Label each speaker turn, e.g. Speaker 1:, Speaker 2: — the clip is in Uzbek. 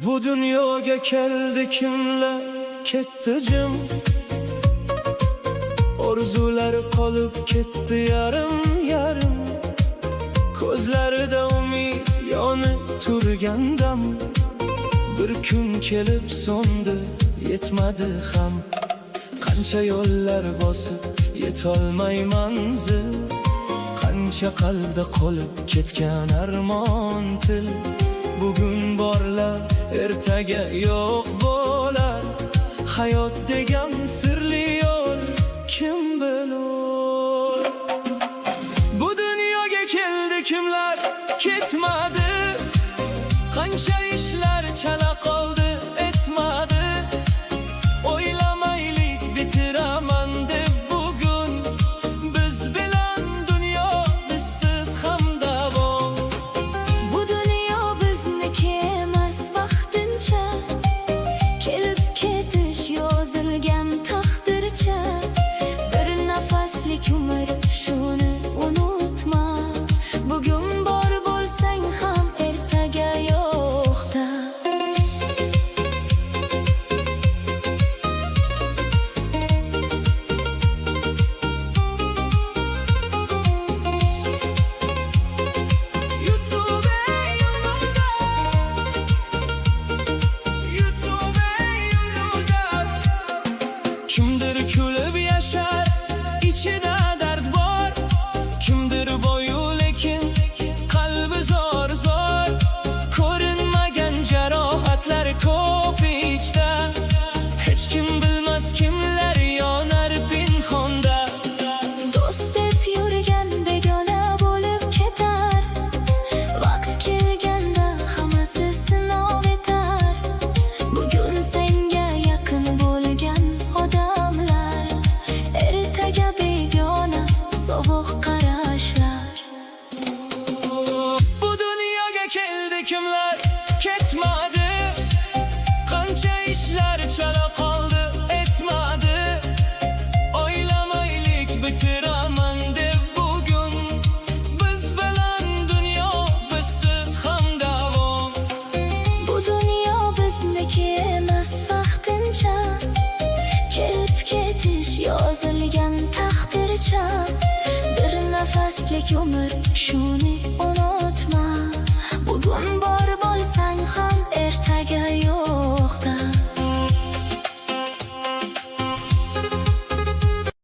Speaker 1: Bu dunyoga keldi kimlar, ketdi jim. Orzular qolib ketdi yarim yarim. Ko'zlarida umid yonib turgan dam, bir kun kelib so'ndi, yetmadi ham. Qancha yo'llar bosib, yetolmay manzil. Qancha qalbda qolib ketgan armon til. Bugun borlar, ertaga yo'q bo'lar. Hayot degan sirli yo'l, kim bilur? Bu dunyoga keldi kimlar, ketmadi. Qancha ishlar chala qoldi, etmadi. O'ylamaylik bitiraman deb bugun. Biz bilan dunyo, bizsiz ham davom.
Speaker 2: Bu dunyo bizniki emas, vaqtincha. Kelib ketish yozilgan taqdircha. Bir nafaslik umr, shuni unutma. Bugun bor bo'lsang ham, ertaga yo'qda.
Speaker 1: YouTube yolunda, YouTube yolunda. Kimdir kulib yashar, ichida dard bor. Kimdir boyu, lekin qalbi zor zor. Ko'rinmagan jarohatlar ko'p ichda. Hech kim bilmas kimlar yonar pinhonda.
Speaker 2: Do'st deb yurgan begona bo'lib ketar. Vaqt kelganda hammasi sinov etar. Bugun senga yaqin bo'lgan odamlar, ertaga begona, sovuq qarashlar.
Speaker 1: Bu dunyoga keldi kimlar, ketmadi. Qancha ishlar chala qoldi, etmadi. O'ylamaylik bitiraman deb bugun. Biz bilan dunyo, bizsiz ham davom.
Speaker 2: Bu dunyo bizniki emas, vaqtincha. Kelib ketish yozilgan taqdircha. Bir nafaslik umr, shuni unutma.